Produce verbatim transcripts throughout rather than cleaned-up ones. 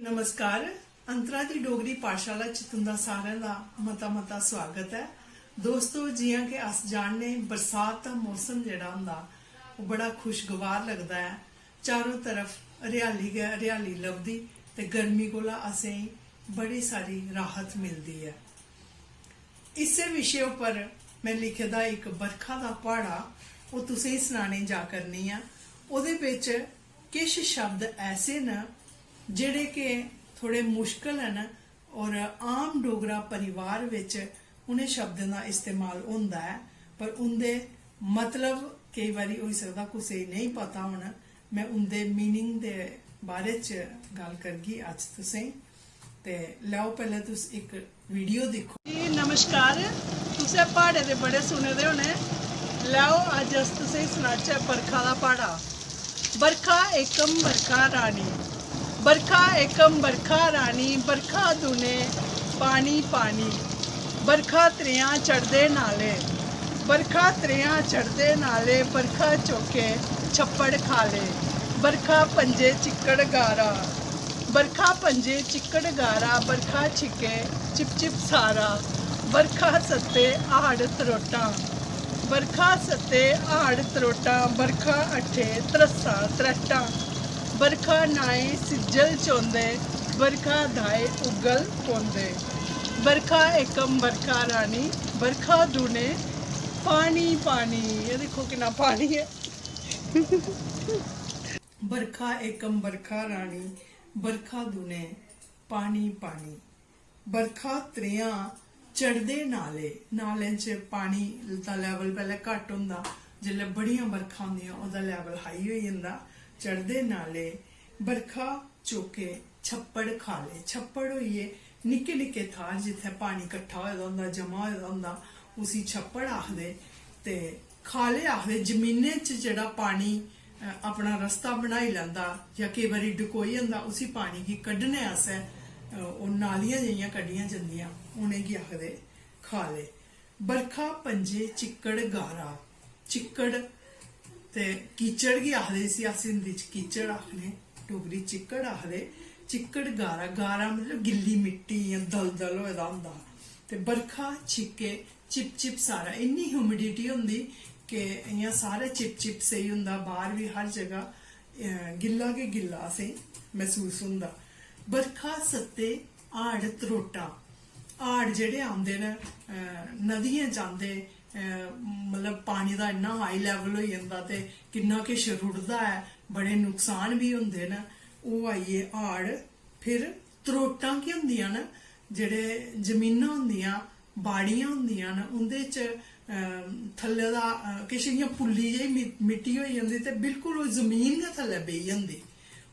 नमस्कार, अंतरा दी डोगरी पाठशाला च तुंदा सारें दा मता मता स्वागत ऐ। दोस्तो, जियां कि अस जानने, बरसात दा मौसम जेह्ड़ा होंदा, ओह् बड़ा खुशगवार लगदा ऐ। चारों तरफ हरियाली गै हरियाली लभदी ते गर्मी कोला असेंगी बड़ी सारी राहत मिलदी ऐ। इस्सै विशे उप्पर में लिखे दा इक बरखा दा प्हाड़ा, ओह् तुसेंगी सनाने जा करनी आं। ओह्दे बिच किश शब्द ऐसे न जेह्ड़े कि थोड़े मुश्कल न, और आम डोगरा परिवार बिच उ'नें शब्दें दा इस्तेमाल होंदा ऐ, पर उं'दे मतलब केई बारी होई सकदा कुसै गी नेईं पता होन। में उं'दे मीनिंग दे बारे च गल्ल करगी अज्ज तुसें। ते लैओ, पैह्लें तुस इक वीडियो दिक्खो। जी, नमस्कार। तुसें प्हाड़े दे बड़े सुने दे होने। लैओ, अज्ज अस तुसेंगी सनाचै बरखा दा प्हाड़ा। बरखा एकम बरखा रानी, बरखा एकम बरखा रानी, बरखा दुने पानी पानी, बरखा त्रेआं चढ़दे नाले, बरखा त्रेआं चढ़दे नाले, बरखा चौके छप्पड़ खाले, बरखा पंजे चिक्कड़ गारा, बरखा पंजे चिक्कड़ गारा, बरखा छिक्के चिप चिप सारा, बरखा सत्ते हाड़ त्रोटां, बरखा सत्ते हाड़ त्रोटां, बरखा अट्ठे त्रस्सां त्रैटां, बरखा नाएं सिज्जल चोंदे, बरखा धाए उग्गल पौंदे। बरखा एकम बरखा रानी, बरखा दूने पानी पानी। ये दिक्खो किन्ना पानी ऐ। बरखा एकम बरखा रानी, बरखा दूने पानी पानी। बरखा त्रेआं चढ़दे नाले, नालें च पानी दा लैवल पैह्लें घट्ट होंदा, जेल्लै बड़ियां बरखां होंदियां ओह्दा लैवल हाई होई जंदा। चढ़दे नाले, बरखा चौके छप्पड़ खाले, छप्पड़ होई गे निक्के निक्के थाह्र जित्थै पानी कट्ठा होए दा होंदा, जमा होए दा होंदा, उसी छप्पड़ आखदे। ते खाले आखदे जमीनें च जेह्ड़ा पानी, अ, अपना रस्ता बनाई लैंदा जां केई बारी डकोई जंदा, उसी पानी गी कड्ढने आस्तै, अ, ओह् नालियां जेहियां कड्ढियां जंदियां, उ'नेंगी आखदे खाले। बरखा पंजे चिक्कड़ गारा, चिक्कड़ ते कीचड़ गी आखदे, इसी अस हिंदी च कीचड़ आखने, डोगरी चिक्कड़ आखदे। चिक्कड़ गारा, गारा मतलब गिल्ली मिट्टी, इ'यां दलदल होए दा होंदा। ते बरखा छिक्के चिप चिप सारा, इन्नी ह्यूमिडिटी होंदी कि इ'यां सारे चिप चिप सेही होंदा, बाह्र बी हर जगह, अ, गिल्ला गै गिल्ला असेंगी मसूस होंदा। बरखा सत्ते हाड़ त्रोटा, हाड़ जेह्ड़े आंदे न, अ, नदियें च आंदे, अ, मतलब पानी दा इन्ना हाई लैवल होई जंदा ते किन्ना किश रुढ़दा ऐ, बड़े नुकसान बी होंदे न। ओह् आई गे हाड़। फिर त्रोटां केह् होंदियां न, जेह्ड़े जमीनां होंदियां, बाड़ियां होंदियां न, उं'दे च, अ, थल्ले दा, अ, किश इ'यां पुल्ली जेही मि-, मिट्टी होई जंदी ते बिल्कुल ओह् जमीन गै थल्लै बेही जंदी,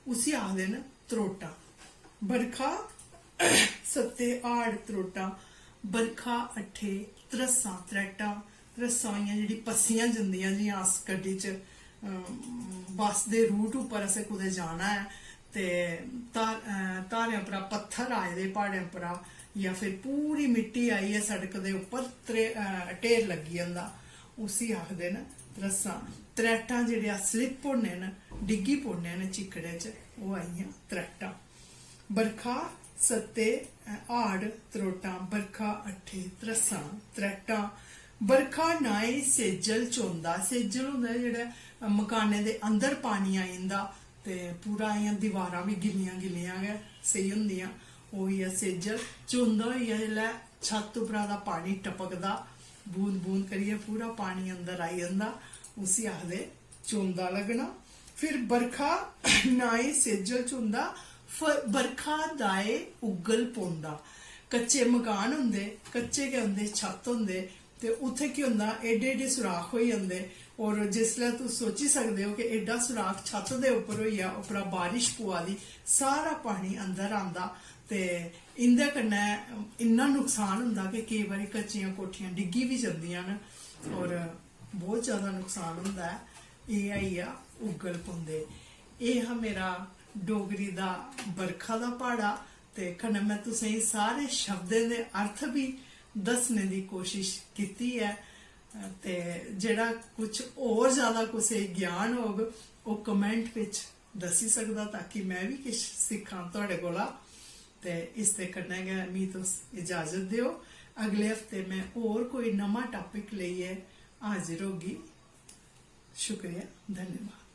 उसी आखदे न त्रोटां। बरखा सत्ते हाड़ त्रोटां, बरखा अट्ठे त्रस्सां त्रैटां। रस्सां होइयां जेह्ड़ी पस्सियां जंदियां, जि'यां अस गड्डी च, अम, बस दे रूट उप्पर असें कुतै जाना ऐ ते धार-, अ, धारें उप्परा पत्थर आए दे प्हाड़ें उप्परा, जां फिर पूरी मिट्टी आई ऐ सड़क दे उप्पर, त्रे-, अ, ढेर लग्गी जंदा, उसी आखदे न रस्सां। त्रैटां जेह्ड़े अस स्लिप होने न, डिग्गी पौने न चिक्कड़ै च, ओह् आइयां त्रैटां। बरखा सत्ते हाड़ त्रोटां, बरखा अट्ठे त्रस्सां त्रैटां। बरखा नाए सेजल चौंदा, सेजल होंदा जेह्ड़ा मकानें दे अंदर पानी आई जंदा ते पूरा इ'यां दीवारां बी गिल्लियां गिल्लियां गै सेही होंदियां। ओह् होई गेआ सेजल। चौंदा होई गेआ जेल्लै छत्त उप्परा दा पानी टपकदा, बूंद बूंद करियै पूरा पानी अंदर आई जंदा, उसी आखदे चौंदा लग्गना। फिर बरखा नाए सेजल च होंदा, फ-, बरखा दाए उग्गल पौंदा। कच्चे मकान होंदे, कच्चे गै उं'दे छत्त होंदे, ते उत्थै केह् होंदा, एड्डे एड्डे सुराख होई जंदे। और जिसलै तुस सोची सकदे ओ कि एड्डा सुराख छत्त दे उप्पर होई गेआ, उप्परा बारिश पवा दी, सारा पानी अंदर आंदा, ते इं'दे कन्नै इन्ना नुकसान होंदा कि केई बारी कच्चियां कोठियां डिग्गी बी जंदियां न, और बहुत ज्यादा नुकसान होंदा ऐ। एह् आई गेआ उग्गल पौंदे। एह् हा मेरा डोगरी दा बरखा दा प्हाड़ा, ते कन्नै में तुसेंगी सारे शब्दें दे अर्थ बी दस्सने दी कोशिश कीती ऐ। ते जेह्ड़ा कुछ होर ज्यादा कुसै गी ज्ञान होग, ओह् कमेंट बिच दस्सी सकदा, ताकि में बी किश सिक्खां थुआढ़े कोला। ते इसदे कन्नै गै मी तुस इजाजत देओ। अगले हफ्ते में होर कोई नमां टॉपिक लेइयै हाजिर होगी। शुक्रिया, धन्यवाद।